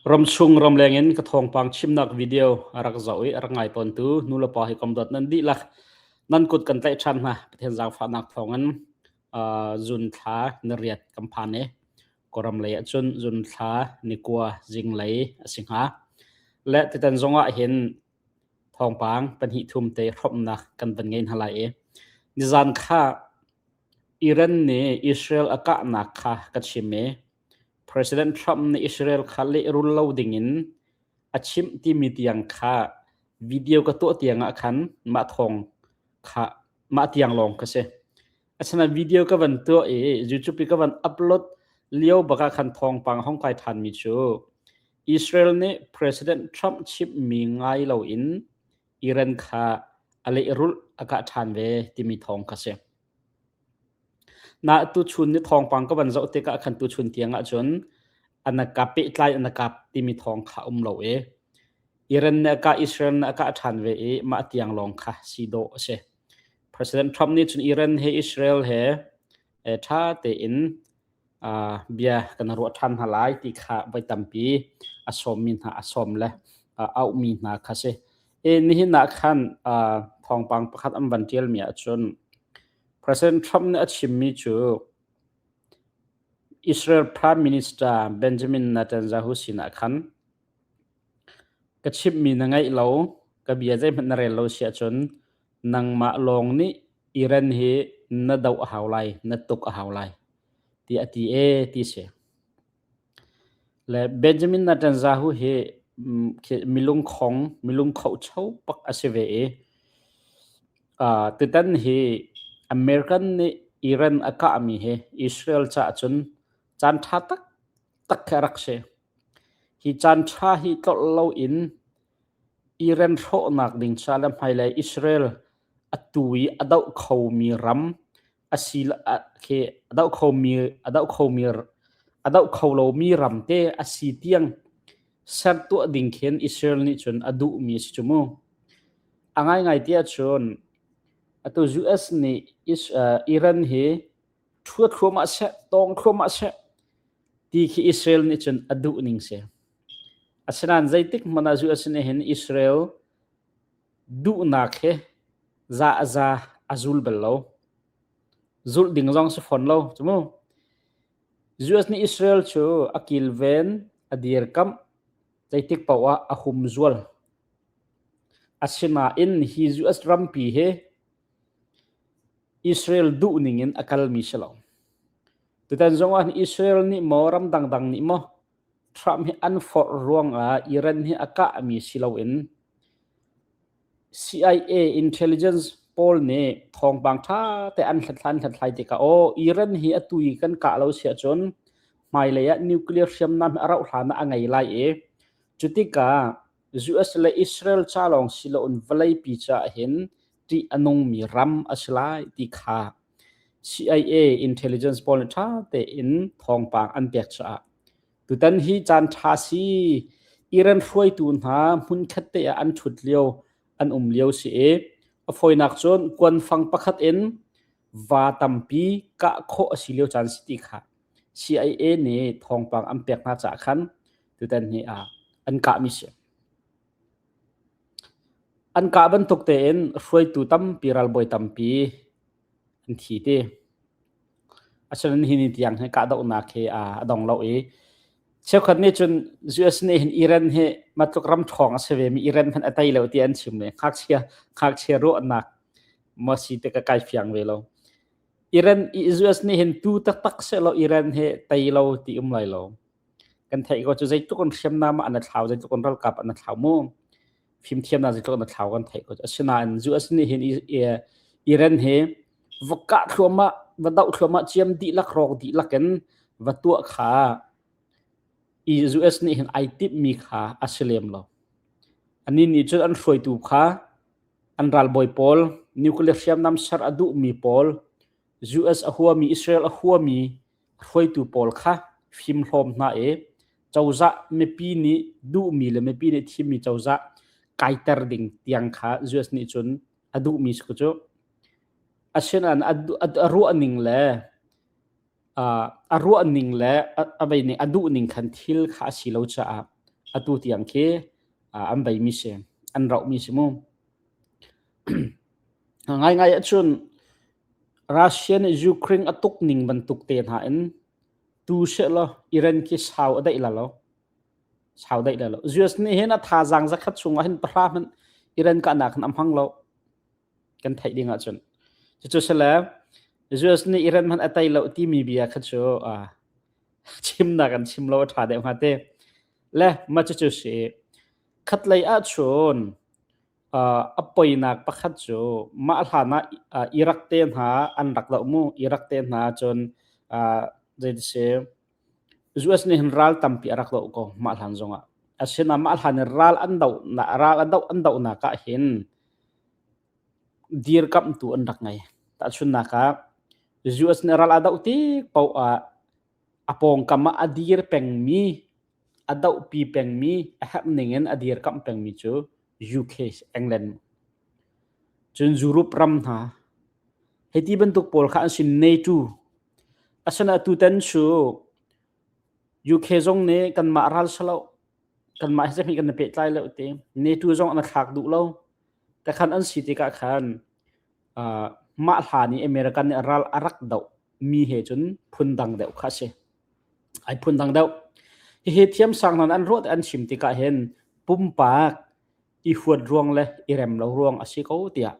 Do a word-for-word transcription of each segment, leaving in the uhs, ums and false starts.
Ram sung ram lengin ka thawngpang chimnak video a rak zoh i a rak ngai tawntu nu le pa hi kom dawt nan dihlak nan kut kan tlaih ṭhan hna. Pathian zaangfahnak thawngin, aa, June thla ni riat kan phan i Kawlram lei ahcun June thla ni kua zinglei a si hnga. Le tutan zongah hin thawngpang pahnih thum te hrawmhnak kan van ngei hna lai i nizan kha Iran nih Israel a kahnak kha ka chim i President Trump nih Israel kha lehrul lo dingin a chimh timi tiang kha video ka tuah tiangah khan mah thawng kha mah tiang lawng ka si. Asinain video ka van tuah i YouTube i ka van upload lio bakah khan thawngpang a hong kai ṭhanmi cu Israel nih President Trump chimhmi ngai loin Iran kha a lehrulh a kah ṭhan ve timi thawng ka si. Na tuchun nih thawngpang ka van zoh tikah khan tuchun tiangah cun a na kap, pehtlai a na kap timi thawng kha um lo i Iran nih a kah, Israel nih a kah ṭhan ve i mah tiang lawng kha si dawh a si. President Trump nih cun Iran he Israel he, eh, ṭha tein, aa, bia kan ruah ṭhan hna lai ti kha voi tampi a sawmmi hna, a sawm le, aa, a auhmi hna kha si. I nihin ah khan, aa, thawngpang pakhat an van ṭialmi ahcun President Trump nih a chimmi cu Israel Prime Minister Benjamin Netanyahu sinah khan ka chimhmi na ngaih lo, ka bia zeihmanh na rel lo si ahcun nangmah lawng nih Iran hi na doh a hau lai, na tuk a hau lai, tiah a ti e ti si. Le Benjamin Netanyahu hi, mm, khi milungkhong, milungkhoh cho pak a si ve i, aa, tutan hi American nih Iran a kahmi hi Israel caah cun caan ṭha tak tak khi a rak si. Hi caan ṭha hi tlolh loin Iran hrawhnak ding ca le hmailei Israel a tu i a doh khomi ram a si, a, khi a doh khomi, a doh khomi, a doh kho lomi ram te a si tiang ser tuah ding khin Israel nih cun a duhmi a si cu mu. A ngaingai tiah cun atu U S nih Is-, aa, Iran hi ṭhuat thluahmah seh, tawng thluahmah seh, ti khi Israel nih cun a duh ning si. Asinain zeitik hmanh ah U S nih hin Israel duhnak he za a za a zul bal lo. Zulh ding zong si fawn lo, cu mu. U S nih Israel cu a kilven, a dirkamh, zeitik paoh ah a hum zual. Asinain hi U S rampi he Israel duh ningin a kalmi si lo. Tutan zongah hin Israel nih maw, ram dangdang nih maw, Trump hi an forh ruangah Iran hi a kahmi si loin C I A intelligence pawl nih thawngpang ṭha te an hlathlai, an hlathlai tikah, aw, Iran hi a tui kan kah lo si ahcun hmailei ah nuclear hriamnam hi a rauh hlan ah a ngei lai i cutikah U S le Israel ca lawng si loin vawleipi caah hin ṭih a nungmi ram a si lai ti kha C I A intelligence pawl nih ṭha tein thawngpang an pek caah tutan hi caan ṭha si. Iran hruaitu hna hmunkhat te ah an ṭhut lio, an um lio si i a fawinak cun kuanfang pakhat in va tampi kah khawh a si lio caan si ti kha C I A nih thawngpang an pek hna caah khan tutan hi, aa, an kahmi si. An kah bantuk tein hruaitu tampi, ralbawi tampi an thi ti. Asinain hi ni tiang hi kahdohnak hi, aa, a dong lo i cheukhat nih cun U S nih hin Iran hi matluk ram ṭhawng a si ve mi Iran hmanh a tei lo ti an chim ve. Ngakchia, ngakchia ruahnak maw si te ka kai fiang ve lo. Iran i U S nih hin tu taktak sehlaw Iran hi tei lo ti um lai lo. Kan theih ko cu zeitluk in hriamnam ah an thlau, zeitluk in ralkap an thlau mu. Fimthiamnak zeitluk an thlau kan theih ko cu. Asinain U S nih hin i, i, Iran hi va kah thluahmah, va doh thluahmah, ciam dihlak, rawk dihlak in va tuah kha i U S nih hin aa timhmi kha a si lem lo. Annih nih cun an hruaitu kha, an ralbawi pawl, nuclear hriamnam ser a duhmi pawl, U S a huami, Israel a huami hruaitu pawl kha fimhlawm hna i cozah mipi nih duhmi le mipi nih thimmi cozah kaiter ding tiang kha U S nih cun a duhmi si ko cu. Asinain a, a, a ruah ning le, aa, a ruah ning le a, a vei ning, a duh ning khan thil kha a si lo caah Atu tiang khi, aa, an bei mi si, an rauh mi si mu. Ngaingai ahcun Russia nih Ukraine a tuk ning bantuk te hna in tu sehlaw Iran khi sau a daih la lo. Sau daih la lo. U S nih hin a thazaang zakhat chungah hin pahra hmanh Iran kahnak hin a hmang lo. Kan theih ding ahcun. Cucu si le, U S nih Iran hmanh a tei lo timi bia kha cu, aa, chimnak kan chim lo a ṭha deuh hnga te. Le, ma cucu si. Khatlei ahcun, aa, a poinak pakhat cu mah hlan ah, aa, Iraq te hna an rak doh mu. Iraq te hna cun, aa, zei ti si, U S nih hin ral tampi a rak doh ko mah hlan zongah. Asinain mah hlan in ral an doh, ral a doh, an dohnak ah hin dirkamhtu an rak ngei. Tahchunhnak ah U S nih ral a doh tik paoh ah a pawngkam ah a dir pengmi, a dohpi pengmi, a herh ningin a dirkamh pengmi cu U K, England, cun Europe ram hna, hei ti bantuk pawl kha an si, NATO. Asinain atu tan cu U K zong nih kanmah ral si lo, kanmah hi zahmih kan pehtlai lo ti, NATO zong an thlak duh lo. Takhan an si tikah khan, aa, mah hlan i American nih ral a rak doh mi he cun phundang deuh kha a si. Ai phundang deuh. Hihi thiamsang hna an ruah, an chim tikah hin pumpak i huat ruang le i rem lo ruang a si ko tiah,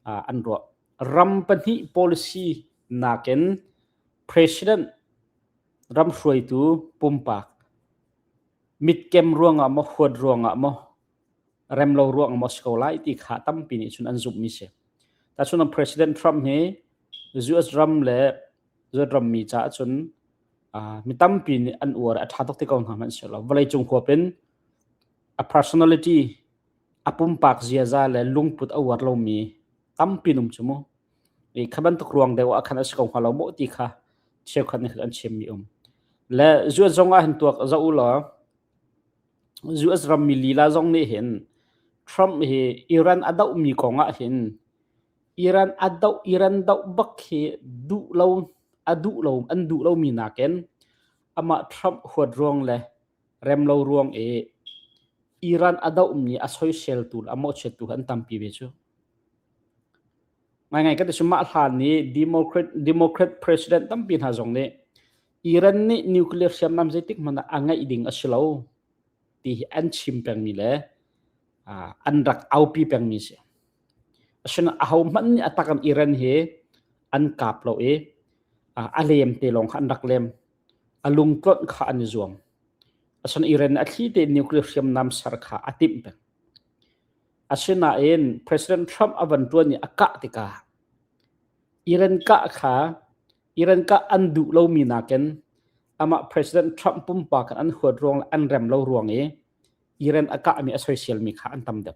aa, an ruah. Ram pahnih policy nakin president, ram hruaitu pumpak, mitkem ruangah maw, huat ruangah maw, rem lo ruangah maw si ko lai ti kha tampi nih cun an zumh mi si. Tahchunhnak President Trump hi U S ram le U S ram mi caah cun, aa, mi tampi nih an uar, a ṭha tuk ti ko hna hmanh si lo. Vawleicung huap in a personality, a pumpak ziaza le lungput a uar lomi tampi an um cu mu. I kha bantuk ruang deuh ah khan a si ko hnga lo maw ti kha cheukhat nih an chimmi um. Le U S zong ah hin tuak zoh u law, U S ram mi lila zong nih hin Trump hi Iran a dohmi kong ah hin Iran a doh, Iran doh bak hi duh lo, a duh lo, an duh lomi nakin amah Trump huat ruang le rem lo ruang i Iran a dohmi a soiseltu le a mawhchiattu an tampi ve cu. Ngaingai kan ti cu mah hlan i Democrat, Democrat president tampi hna zong nih Iran nih nuclear hriamnam zeitik hmanh ah a ngaih ding a si lo ti hi an chim pengmi le, aa, an rak aupi pengmi si. Asinain ahohmanh nih a tak in Iran hi an kap lo i, aa, a lem te lawng kha an rak lem, a lungtlonh kha an i zuam. Asinain Iran a thli te nuclear hriamnam ser kha a timh peng. Asinain President Trump a van ṭuan i a kah tikah Iran kah kha, Iran kah an duh lomi nakin amah President Trump pumpak in an huat ruang le an rem lo ruang i Iran a kahmi a soiselmi kha an tam deuh.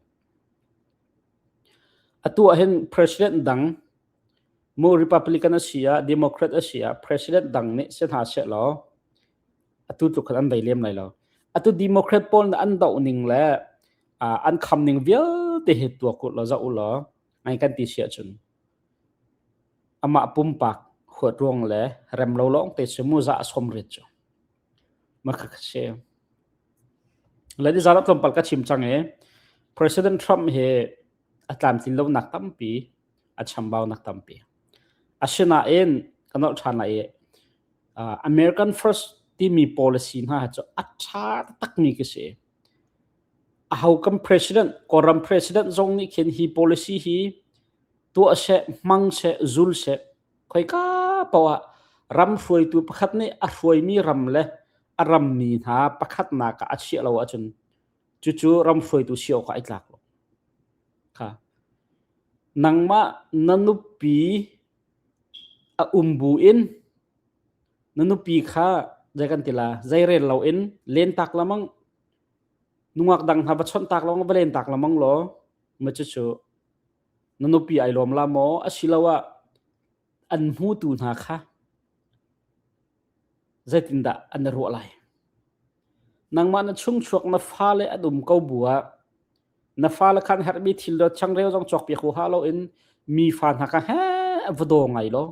Atu ah hin president dang, mu Republican a si ah, Democrat a si ah, president dang nih si hna sehlaw, atu tluk khan an bei lem lai lo. Atu Democrat pawl nih an doh ning le, aa, an kham ning vialte hi tuak u law, zoh u law, ngai kan ti si ahcun amah pumpak huat ruang le rem lo lawngte cu mu za a sawm rit cu. Mah kha ka si. Ladi zan tlawmpal ka chim cang i President Trump hi a tlamtlin lonak tampi, a chambaunak tampi. Asinain ka nolh ṭhan lai i, aa, American First timi policy hna cu a ṭha taktakmi ka si. Aho kan president, Kawlram president zong nih khin hi policy hi tuah seh, hmang seh, zul seh, khoika paoh ah ram hruaitu pakhat nih a hruaimi ram le a rammi hna pakhatnak ah a chiah lo ahcun cucu ram hruaitu si awkah i tlak lo. Kha. Nangmah na nupi a um buin na nupi kha zei kan ti la, zei rel lo in lentak lamang, nungak dang hna va chonhtak lawng, va lentak lamang law, ma cucu na nupi ai lawm la maw, asiloah an hmutu hna kha zeitindah an i ruah lai? Nangmah na chungchuak na fale an um ko bu ah, na fale khan herhmi thil dawt changreu zong cawkpiak huha loin mi fa hna kha he va daw ngai law.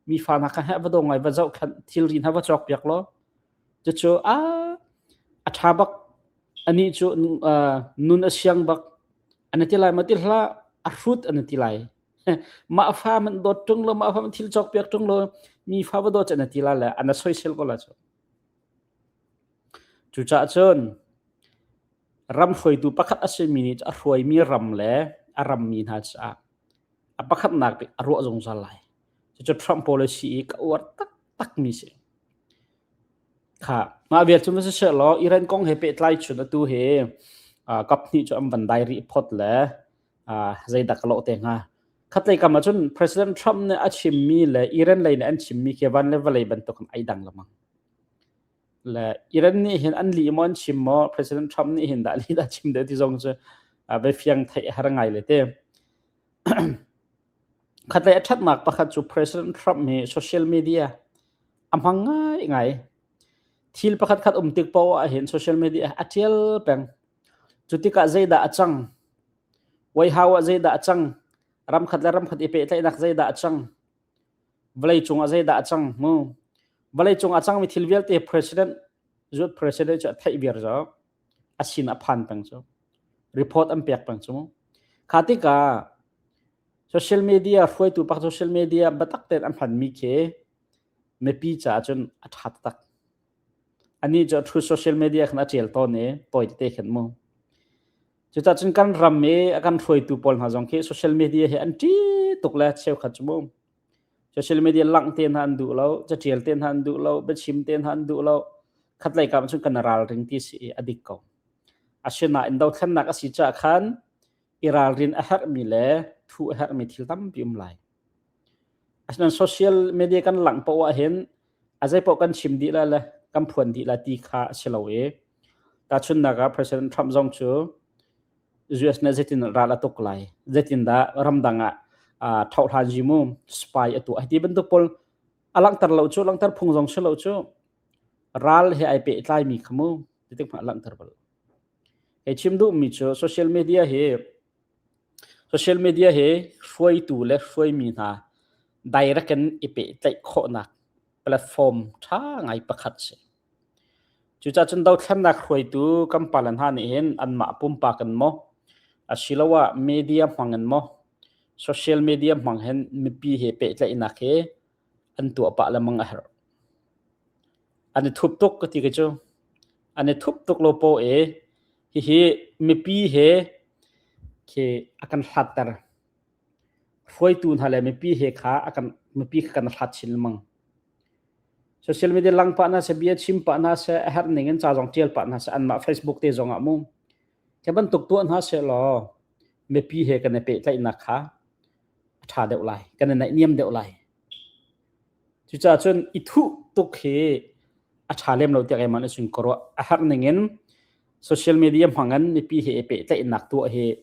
Mi fa hna kha he va daw ngai, va zohkhenh, thilri hna va cawkpiak law. Cucu a, a ṭha bak Anih cu, aa, nun a siang bak, an ti lai, mah ti hlah, a hrut an ti lai. Mah fa man dawt ṭung lo, mah fa man thil cawk piak ṭung lo, mi fa va dawt an ti lai le, an a soisel ko la cu. Cucaah cun ram hruaitu pakhat a simi nih cu a hruaimi ram le a rammi hna caah a pakhatnak bik a ruah zungzal lai. Cucu Trump policy i ka uar taktakmi si. Kha, mah vial cun va siseh law, Iran kong he pehtlai cun atu he, aa, kap hnih cu an van dai rih phot le, aa, zeidah ka lawh te hnga. Khatlei kam ahcun President Trump nih a chimmi le Iran lei nih an chimmi khi van le vawlei bantuk an ai dang lamang. Le Iran nih hin an lih maw an chim maw, President Trump nih hin dah lih dah chim deuh ti zong cu, aa, va fiang theih a har ngai le te. Khatlei a ṭhatnak pakhat cu President Trump hi social media a hmang ngaingai. Thil pakhat khat um tik paoh ah hin social media a ṭial peng. Cu tikah zeidah a cang? Voihau ah zeidah a cang? Ram khat le ram khat i pehtlaihnak zeidah a cang? Vawlei cungah zeidah a cang? Mu. Vawlei cungah a cangmi thil vialte president, zuat president cu a theih viar zo. A sin a phan peng cu. Report an pek peng cu. Kha tikah social media hruaitu pakhat social media batak tein an hmanmi khi mipi caah cun a ṭha taktak. Anih cu a ṭhu social media khan a ṭial tawn i tawi tete khan mu. Cucaah cun kan ram i a kan hruaitu pawl hna zong khi social media hi an ṭih tuk le cheukhat cu mu. Social media langh te hna an duh lo, caṭial te hna an duh lo, biachim te hna an duh lo. Khatlei kam cun kan ralring ti si i a dik ko. Asinain dothlennak a si caah khan i ralrin a herhmi le thu a herhmi thil tampi um lai. Asinain social media kan langh paoh ah hin a zeipaoh kan chim dih lai le kan phuan dih lai ti kha a si lo i, tahchunhnak ah President Trump zong cu U S nih zeitin ral a tuk lai, zeitindah ramdang ah, aa, ṭhauh hlan zim u, spy a tuah, hiti bantuk pawl a langhter lo cu, langhter phung zong si lo cu, ral he ai pehtlaimi kha mu, titik hmanh a langhter bal. Kei chim duhmi cu social media hi, social media hi hruaitu le hruaimi hna direct in i pehtlaih khawhnak platform ṭha ngai pakhat a si. Cucaah cun dothlennak hruaitu kan pale hna nih hin anmah pumpak in maw, asiloah media hmang in maw, social media hmang hin mipi he pehtlaihnak he an tuah pah lamang a herh. An i thup tuk ka ti ka cu. An i thup tuk lo paoh e, hihi mipi he khi a kan hlatter. Hruaitu hna le mipi he kha a kan, mipi kha kan hlat chin lamang. Social media lang pah hna seh, bia chim pah hna seh, a herh ning in ca zong ṭial pah hna seh, anmah Facebook te zongah mu. Kha bantuk tuah hna seh law, mipi he kan i pehtlaihnak kha a ṭha deuh lai, kan i naihniam deuh lai. Cucaah cun i thuh tuk hi a ṭha lem lo tiah keimah nih cun ka ruah. A herh ning in social media hmang in mipi he i pehtlaihnak tuah hi,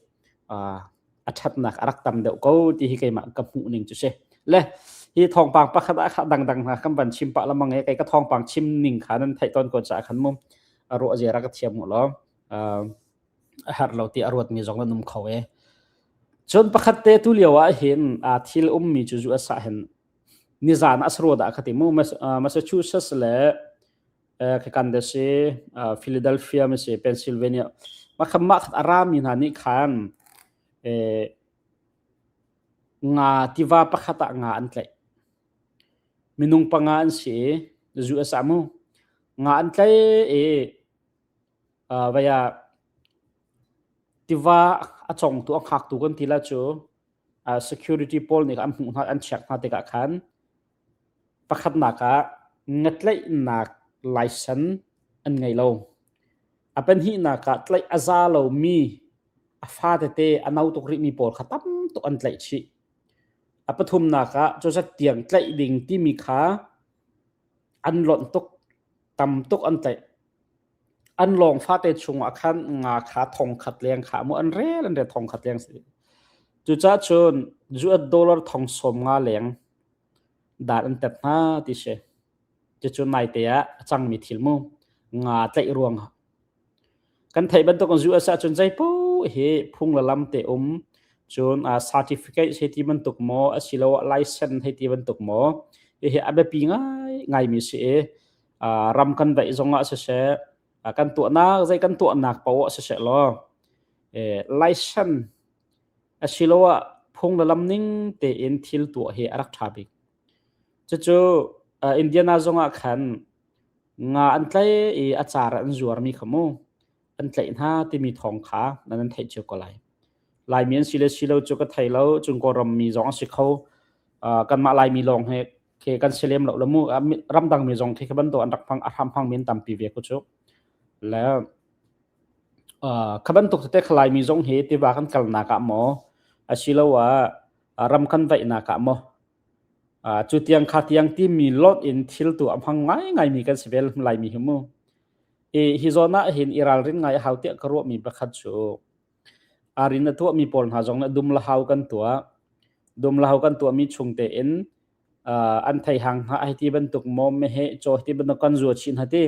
aa, a ṭhatnak a rak tam deuh ko ti hi keimah ka hmuh ning cu si. Le, hi thawngpang pakhat ah kha dangdang hna kan van chim pah lamang e, kei ka thawngpang chim ning kha nan theih tawn ko caah khan mu a ruah zia rak ka thiam uh law, aa, a herh lo ti a ruatmi zong nan um kho e. Cun pakhat te tu lio ah hin, aa, thil ummi cu U S ah hin nizan ah a si rua dah ka ti mu. Mas-, aa, Massachusetts le, eh, ka kan da si, aa, Philadelphia mi si, Pennsylvania. Mah kha mah khat a rami hna nih khan, eh, nga tiva pakhat ah nga an tlaih. Minung panga an si i, U S ah mu. Nga an tlaih i, aa, vaya tiva a congtu a hngaktu kan ti lai cu, aa, security pawl nih an hmuh hna, an check hna tikah khan pakhatnak ah ngatlaihnak license an ngei lo. A pahnihnak ah tlaih a za lomi, a fa tete, a no tuk rihmi pawl kha tam tuk an tlaih chih. A pathumnak ah cu zat tiang tlaih ding timi kha an lonh tuk, tam tuk an tlaih. An lawng fate chungah khan nga kha thongkhat leng kha mu an rel, an rel thongkhat leng si. Cucaah cun U S dollar thong sawm nga leng dan an tet hna ti si. Cucu naite ah a cangmi thil mu, nga tlaih ruangah. Kan theih bantukin U S ah cun zeipaoh hi phung le lam te um, cun, aa, certificate hei ti bantuk maw, asiloah license hei ti bantuk maw, hihi a biapi ngai, ngaimi si i, aa, ram kan daih zongah siseh, Kan tuahnak, zei kan tuahnak paoh ah siseh law, license asiloah phung le lam ning tein thil tuah hi a rak ṭha bik. Cucu Indiana zongah khan nga an tlaih i a car an zuarmi kha mu, an tlaih hna timi thawng kha nan, nan theih cio ko lai. Laimi an si le si lo cu ka thei lo, cun Kawlram mi zong a si kho. Kanmah Laimi lawng he khi kan si lem lo le mu, ramdang mi zong khi kha bantuk an rak hmang, a hram hmang mi an tampi ve ko cu. Le kha bantuk tete kha Laimi zong hi tiva kan kalnak ah maw, asiloah ram kan vaihnak ah maw, cu tiang kha tiang timi lawt in thil tuah a hmang ngaingai mi kan si ve Laimi hi mu. I hi zawn ah hin i ralrin ngai a hau tiah ka ruahmi pakhat cu, a rin a tuahmi pawl hna zong le dum le hau kan tuah. Dum le hau kan tuahmi chung tein an thei hang hna, hiti bantuk maw, meheh caw hiti bantuk kan zuat chih hna ti.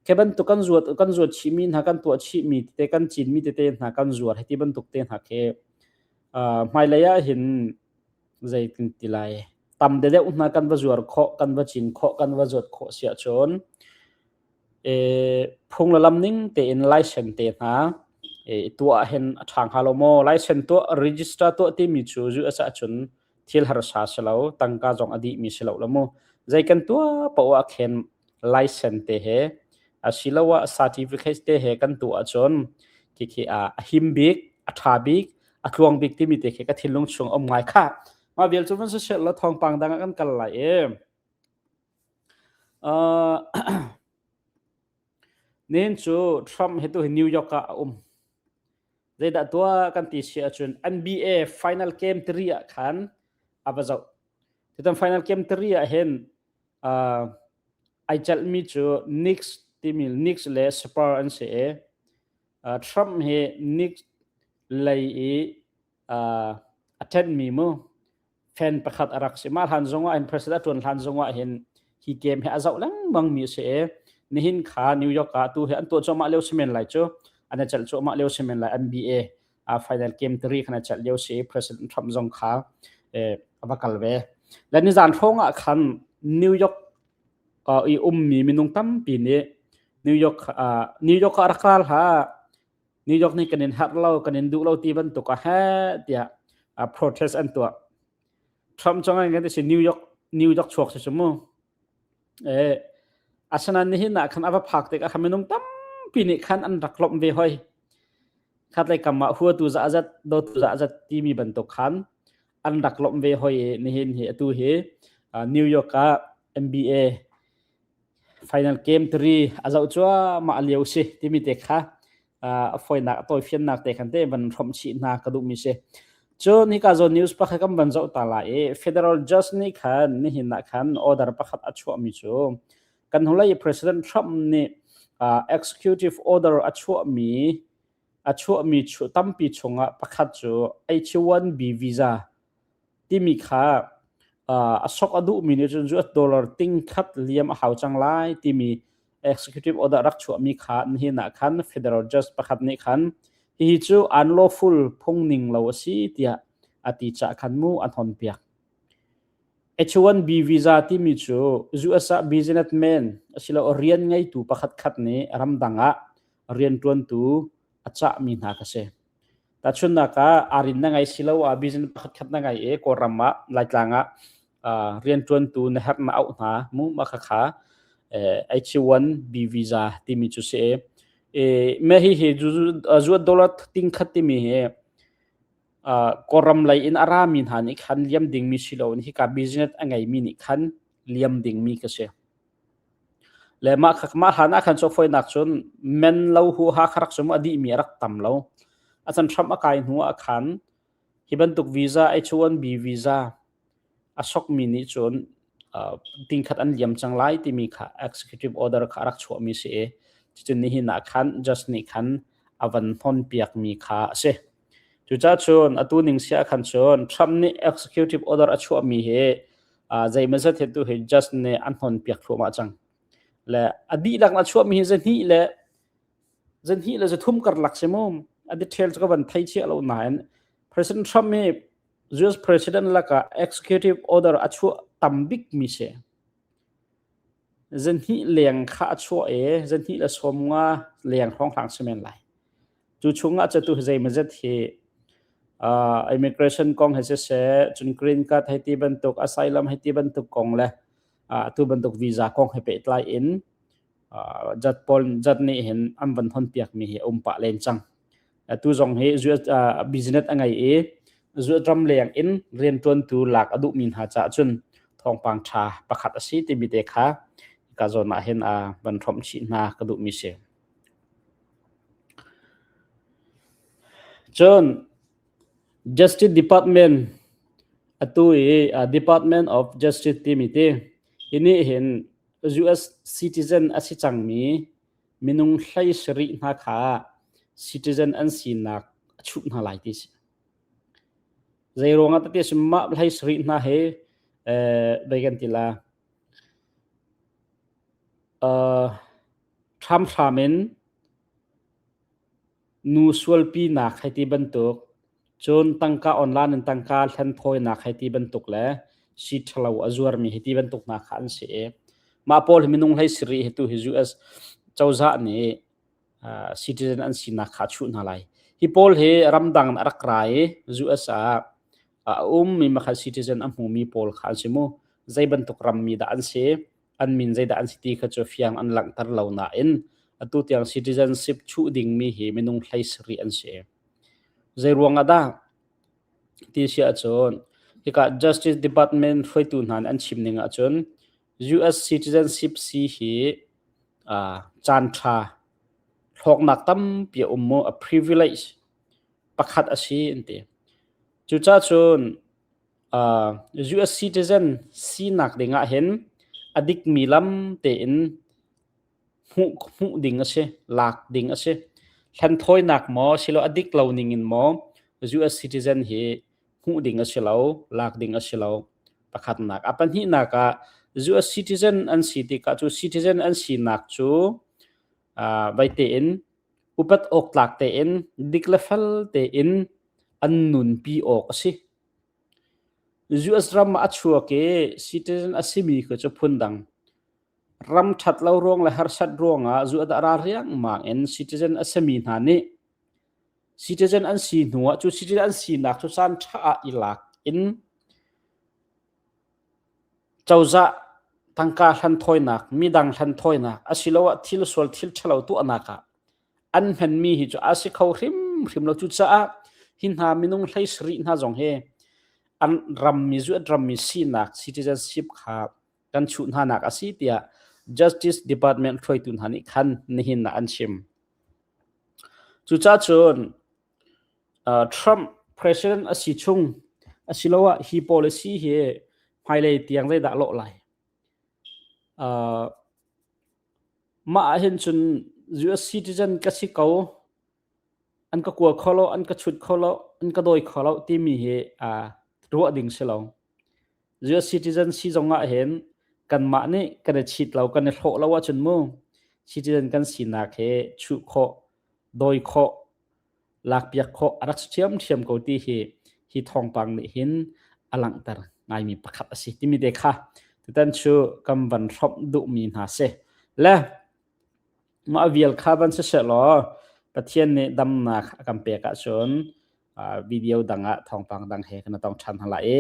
Khe bantuk kan zuat, kan zuat chihmi hna, kan tuah chihmi tete, kan cinmi tete hna kan zuat, hiti bantuk te hna khi hmailei ah hin zeitin ti lai, tam deuhdeuh hna kan va zuar khawh, kan va cin khawh, kan va zuat khawh si ahcun, phung le lam ning tein license te hna i tuah hin a ṭha hnga lo maw? License tuah, register tuah timi cu U S ah cun thil harsa si lo, tangka zong a dihmi si lo le mu. Zei kan tuah paoh ah khin license te he asiloah certificate te he kan tuah ahcun khi khi a him bik, a ṭha bik, a tluang bik timi te khi ka thinlung chung a um ngai kha. Mah vial cu van siseh law thawngpang dang ah kan kal lai i Nihin cu Trump hi tu hi New York ah a um. Zeidah tuah kan ti si ahcun N B A final game three ah khan a va zoh. Tutan final game three ah hin aa celhmi cu Knicks timi, Knicks le Spurs an si i, aa, Trump hi Knicks lei i aa, a ṭhenhmi mu fan pakhat a rak si. Mah hlan zongah hin, president a ṭuan hlan zongah hin hi game hi a zoh lengmangmi a si i, nihin kha New York ah tu hi an tuah cuahmah lio si men lai cu, an a celh cuahmah lio si men lai, N B A aa final game three khan a celh lio si i, President Trump zong kha, eh, a va kal ve. Le nizan hrawng ah khan New York aa i ummi minung tampi nih New York, aa, New York ah rak ra hlah, New York nih kan in herh lo, kan in duh lo ti bantuk ah he tiah, aa, protest an tuah. Trump cu ngai ngai si New York, New York chuak si cu mu. Eh, asinain nihin ah khan a va phak tikah khan minung tampi nih khan an rak lawmh ve hoi. Khatlei kam ah huatu zahzat, dawtu zahzat timi bantuk khan an rak lawmh ve hoi i nihin hi atu hi, aa, New York ah N B A final game three a zoh cuahmah lio si timi te kha, aa, a fawinak, a tawifiannak te khan te van hrawmh chih hna ka duhmi si. Cun hika zawn news pakhat kan van zoh ta lai i, federal judge nih khan nihin ah khan order pakhat a chuahmi cu kan hnulei President Trump nih, aa, executive order a chuahmi, a chuahmi chu tampi chungah pakhat cu H one B visa timi kha, aa, a sok a duhmi nih cun U S dollar tingkhat liam a hau cang lai timi executive order a rak chuahmi kha nihin ah khan federal judge pakhat nih khan hihi cu unlawful, phungning lo a si tiah a ti caah khan mu an honpiak. H one B visa timi cu U S ah businessman asiloah rian ngeitu pakhat khat nih ramdang ah rianṭuantu a cahmi hna kha si. Tahchunhnak ah aa rin na ngei si lo, aa business pakhat khat na ngei i Kawlram ah, Laitlang ah, aa, rianṭuantu na herh na auh hna mu mah kha kha, eh, H one B visa timi cu si i, eh, mah hihi U S dollar tingkhat timi hi, aa, Kawlram lei in a rami hna nih khan liam dingmi si loin hika business a ngeimi nih khan liam dingmi kha si. Le mah kha, mah hlan ah khan cu a fawinak cun men lo huha kha rak si mu, a dihmi a rak tam lo. A can Trump a kai hnu ah khan hi bantuk visa, H one B visa a sokmi nih cun, aa, tingkhat an liam cang lai timi kha executive order kha a rak chuahmi si i, cucun nihin ah khan judge nih khan a van hnonpiakmi kha a si. Cucaah cun atu ning si ah khan cun Trump nih executive order a chuahmi hi, aa, zeimawzat hi tu hi judge nih an hnonpiak thluahmah cang. Le a dihlak in a chuahmi hi zahnih le, zahnih le zathum karlak si mu. A detail cu ka van thei chiah lo nain, President Trump hi U S President lakah executive order a chuah tam bikmi si. zahnih leng kha a chuah e, zahnih le sawmnga leng hrawng hlang si men lai. Cu chungah catu hi zeimawzat hi, aa, immigration kong hi siseh, cun green card hei ti bantuk, asylum hei ti bantuk kong le, aa, tu bantuk visa kong hi pehtlai in, aa, zat pawl, zat nih hin an van honpiakmi hi a um pah len cang. Aa, tu zong hi U S, aa, business a ngei i, U S ram leng in rianṭuantu lak a duhmi hna caah cun thawngpang ṭha pakhat a si timi te kha ka zawn ah hin, aa, van hrawmh chih hna ka duhmi si. Cun Justice Department atu i, aa, Department of Justice timi te, hi nih hin U S citizen a si cangmi minung hleisarih hna kha citizen an sinak a chuh hna lai ti si. Zei ruangah tete si mah hleisarih hna hi, eh, zei kan ti la, aa, hramhram in nu sualpinak hei ti bantuk, cun tangka online in tangka hlanthawinak hei ti bantuk le si ṭhalo a zuarmi hei ti bantuk hna kha an si i, mah pawl hi minung hleisarih hi tu hi U S cozah nih, aa, citizen an sinak kha a chuh hna lai. Hi pawl hi ramdang in a rak ra i U S ah a ummi makhat citizen a hmumi pawl kha an si mu. Zei bantuk rammi dah an si, an min zeidah an si ti kha cu fiang an langhter lo nain, atu tiang citizenship chuh dingmi hi minung hleisarih an si. Zei ruangah dah ti si ahcun, hika Justice Department hruaitu hna nih an chim ning ahcun, U S citizenship si hi, aa, caan ṭha hlawknak tampi a um mu, a privilege pakhat a si an ti. Cucaah cun, aa, U S citizen sinak dingah hin a dikmi lam tein hmuh, hmuh ding a si, lak ding a si. Hlanthawinak maw, si lo a dik lo ning in maw, U S citizen hi hmuh ding a si lo, lak ding a si lo. Pakhatnak. A pahnihnak ah U S citizen an si tikah cu citizen an sinak cu, aa, vai tein upat awk tlak tein dik le fel tein an nunpi awk a si. U S ram ah a chuak i citizen a simi kha cu phundang ram ṭhat lo ruang le harsat ruangah zu a dah ralriang mang in citizen a simi hna nih citizen an si hnu ah cu citizen an sinak cu caan ṭha ah i lak in cozah tangka hlanthawinak, midang hlanthawinak, asiloah thil sual, thil ṭhalo tuahnak ah an hmanmi hi cu a si kho hrimhrim lo. Cucaah hi hna minung hleisarih hna zong hi an rammi, zu an rammi sinak, citizenship kha kan chuh hnanak a si, tiah Justice Department hruaitu hna nih khan nihin ah an chim. Cucaah cun, aa, Trump president a si chung, asiloah hi policy hi hmailei tiang zeidah lawh lai? Aa, mah ah hin cun U S citizen ka si ko, an ka kual kho lo, an ka chut kho lo, an ka dawi kho lo timi hi, aa, ruah ding si lo. U S citizen si zongah hin kanmah nih kan i chit lo, kan i hlawh lo ahcun mu citizen kan sinak hi chuh khawh, dawi khawh, lakpiak khawh a rak si ṭhiamṭhiam ko ti hi, hi thawngpang nih hin a langhter ngaimi pakhat a si timi te kha tutan cu kan van hrawmh duhmi hna si. Le mah vial kha van siseh law, Pathian nih damnak a kan pek ahcun, aa, video dang ah thawngpang dang he kan tong ṭhan hna lai i,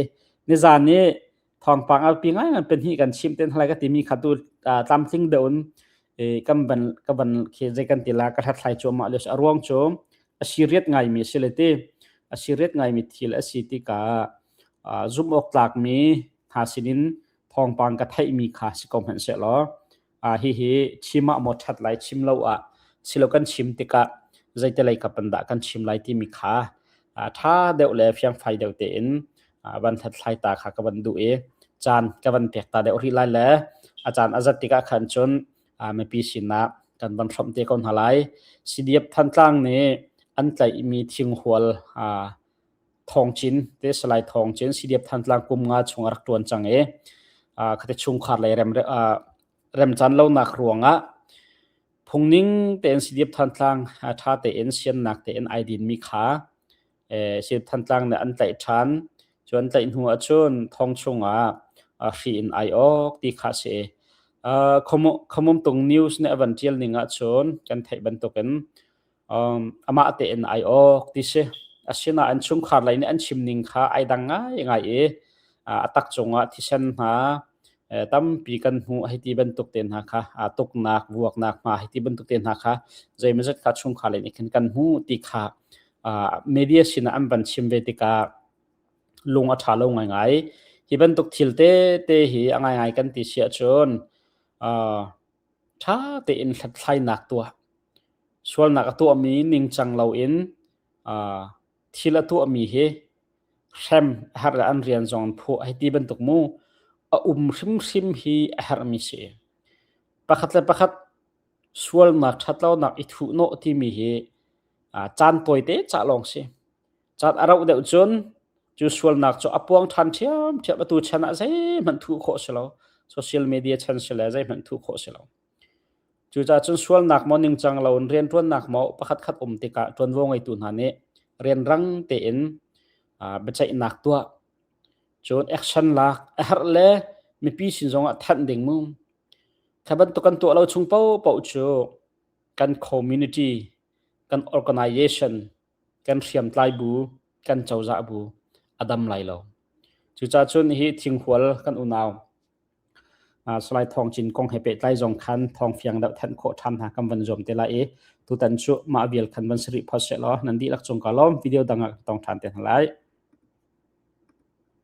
nizan nih thawngpang a pi ngai ngan pahnih kan chim te hna lai ka timi kha tu, aa, tlamtling deuh in, ee, kan van, ka van khi zei kan ti la, ka hlathlai cuahmah le a ruang cu a serious ngaimi a si le ti, a serious ngaimi thil a si tikah, aa, zumh awk tlakmi hna sinin thawngpang ka theihmi kha si ko hmanh sehlaw, aa, hihi chim ah maw ṭhat lai, chim lo ah si lo kan chim tikah zeite lei ka pan dah kan chim lai timi kha, aa, ṭha deuh le fiangfai deuh tein, aa, van hlathlai ta kha ka van duh i caan ka van pek ta deuh rih lai le a caan a zat tikah khan cun, aa, mipi sinah kan van hrawmh te ko hna lai. C D F Thantlang nih an tlaihmi thinghual, aa, thawngcin, te Salai thawngcin, C D F Thantlang kum nga chung a rak ṭuan cang i, aa, khati chungkhar lei rem, aa, remcan lonak ruangah phungning tein C D F Thantlang, aa, ṭha tein siannak tein ai dinmi kha, ee, C D F Thantlang nih an tlaih ṭhan, cu an tlaih hnu ahcun thawng chungah, aa, hri in ai awk ti kha a si. Khamum tung news nih a van ṭial ning ahcun kan theih bantukin, um, amah tein ai awk ti si. Asinain chungkhar lei nih an chim ning kha ai dang ngaingai i, aa, a tak cungah thisen hna, eh, tampi kan hmuh, hiti bantuk te hna kha, aa, tuknak, vuaknak hma, hiti bantuk te hna kha, zeimawzat kha chungkhar lei nih khin kan hmuh ti kha, aa, media sinah an van chim ve tikah lung a ṭha lo ngaingai. Hi bantuk thil tete hi a ngaingai kan ti si ahcun, aa, ṭha tein hlathlainak tuah. Sualnak a tuahmi ningcang loin, aa, thil a tuahmi hi hrem a herh le an rian zong an phuah, hiti bantuk mu a um hrimhrim hi a herhmi si. Pakhat le pakhat sualnak ṭhatlonak i thuh nawh timi hi, aa, caan tawite cah lawng si. Caan a rauh deuh cun cu sualnak cu a puang ṭhan ṭhiamṭhiam, atu chan ah zeihmanh thuh khawh si lo, social media chan si le zeihmanh thuh khawh si lo. Cucaah cun sualnak maw ningcang loin rianṭuannak maw pakhatkhat um tikah ṭuanvo ngeitu hna nih rianrang tein, aa, biaceihnak tuah. Cun action lak, a herh le mipi sin zongah thanh ding mu. Kha bantuk kan tuah lo chung paohpaoh cu kan community, kan organization, kan hriamtlai bu, kan cozah bu a dam lai lo. Cucaah cun hi thinghual kan unau, aa, Salai Thawng Cin kong he pehtlai zong khan thawng fiang deuh thanh khawh ṭhan hna kan van zuam te lai i, tutan cu mah vial khan van si rih phawt sehlaw, nan dihlak cungka lawm video dang ah kan tong ṭhan te hna lai.